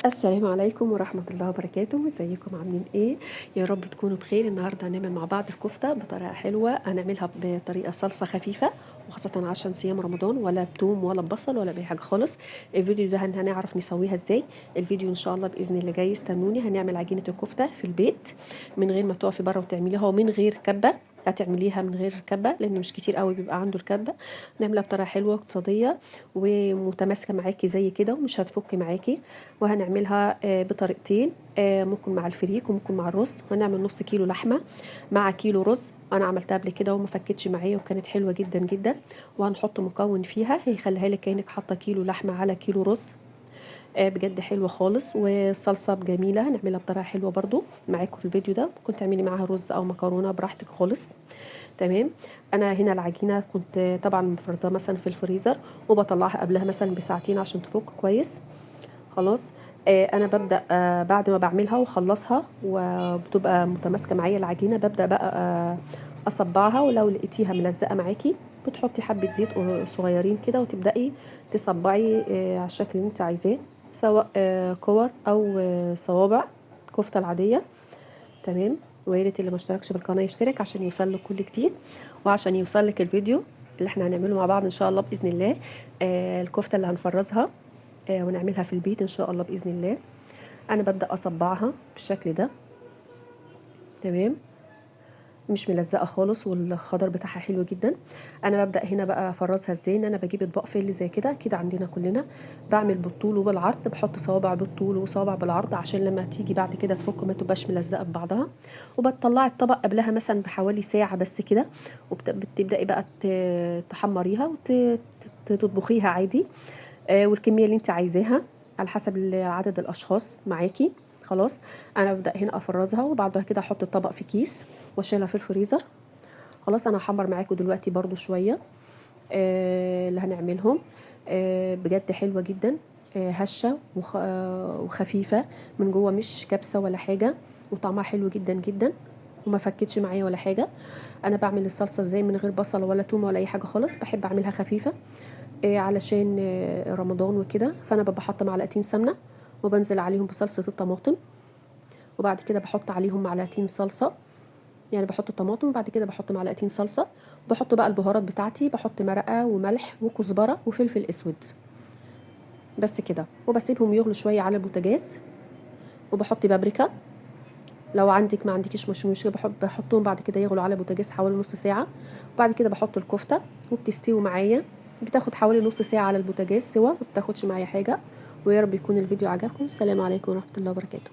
السلام عليكم ورحمة الله وبركاته. ازيكم عاملين ايه؟ يا رب تكونوا بخير. النهاردة هنعمل مع بعض الكفتة بطريقة حلوة، هنعملها بطريقة صلصة خفيفة، وخاصة عشان صيام رمضان، ولا بتوم ولا ببصل ولا بأي حاجة خالص. الفيديو ده هنعرف نسويها ازاي. الفيديو ان شاء الله بإذن الله جاي، استنوني. هنعمل عجينة الكفتة في البيت من غير ما تقفي بره وتعمليها، ومن غير كبة. هتعمليها من غير كبه لان مش كتير قوي بيبقى عنده الكبه. نعملها بطريقة حلوة اقتصادية ومتماسكه معاكي زي كده، ومش هتفك معاكي. وهنعملها بطريقتين، ممكن مع الفريك وممكن مع الرز. وهنعمل نص كيلو لحمه مع كيلو رز. انا عملتها قبل كده وما فكتش معايا وكانت حلوة جدا جدا. وهنحط مكون فيها هيخليها لك كانك حاطه كيلو لحمه على كيلو رز. بجد حلوة خالص، والصلصه جميلة، هنعملها بطريقة حلوة برضو معاكم في الفيديو ده. ممكن تعملي معاها رز او مكرونه براحتك خالص. تمام. انا هنا العجينة كنت طبعا مفرزاها مثلا في الفريزر، وبطلعها قبلها مثلا بساعتين عشان تفك كويس. خلاص. انا ببدا بعد ما بعملها واخلصها وبتبقى متماسكة معايا العجينة، ببدا بقى اصبعها. ولو لقيتيها ملزقه معاكي بتحطي حبه زيت صغيرين كده وتبداي تصبعي على الشكل اللي انت عايزاه، سواء كور او صوابع كفته العادية. تمام. ويا ريت اللي ما اشتركش في القناة يشترك عشان يوصل له كل جديد، وعشان يوصل لك الفيديو اللي احنا هنعمله مع بعض ان شاء الله باذن الله. الكفتة اللي هنفرزها ونعملها في البيت ان شاء الله باذن الله. انا ببدا اصبعها بالشكل ده. تمام. مش ملزقه خالص، والخضر بتاعها حلو جدا. انا ببدا هنا بقى افرزها ازاي. ان انا بجيب اطباق فل زي كده كده عندنا كلنا، بعمل بالطول وبالعرض، بحط صوابع بالطول وصوابع بالعرض عشان لما تيجي بعد كده تفك ما تبقاش ملزقه ببعضها. وبتطلعي الطبق قبلها مثلا بحوالي ساعة بس كده، وبتبداي بقى تحمريها وتطبخيها عادي، والكميه اللي انت عايزاها على حسب عدد الاشخاص معاكي. خلاص. انا ببدا هنا افرزها، وبعد كده احط الطبق في كيس واشيلها في الفريزر. خلاص. انا هحمر معاكم دلوقتي برضو شوية اللي هنعملهم. بجد حلوة جدا، هشه وخفيفة من جوه، مش كبسة ولا حاجة، وطعمها حلو جدا جدا، وما فكتش معايا ولا حاجة. انا بعمل الصلصه ازاي من غير بصل ولا توم ولا اي حاجة خالص. بحب اعملها خفيفة علشان رمضان وكده. فانا ببقى حاطه معلقتين سمنه وبنزل عليهم بصلصه الطماطم، وبعد كده بحط عليهم معلقتين صلصه، يعني بحط الطماطم وبعد كده بحط معلقتين صلصه. بحط بقى البهارات بتاعتي، بحط مرقه وملح وكزبره وفلفل اسود بس كده، وبسيبهم يغلوا شوية على البوتاجاز. وبحط بابريكا لو عندك، ما عندكيش مش مشكلة. بحطهم بعد كده يغلوا على البوتاجاز حوالي نص ساعة، وبعد كده بحط الكفتة وبتستوي معايا. بتاخد حوالي نص ساعة على البوتاجاز سوا، ما بتاخدش معايا حاجة. ويا رب يكون الفيديو عجبكم. السلام عليكم ورحمة الله وبركاته.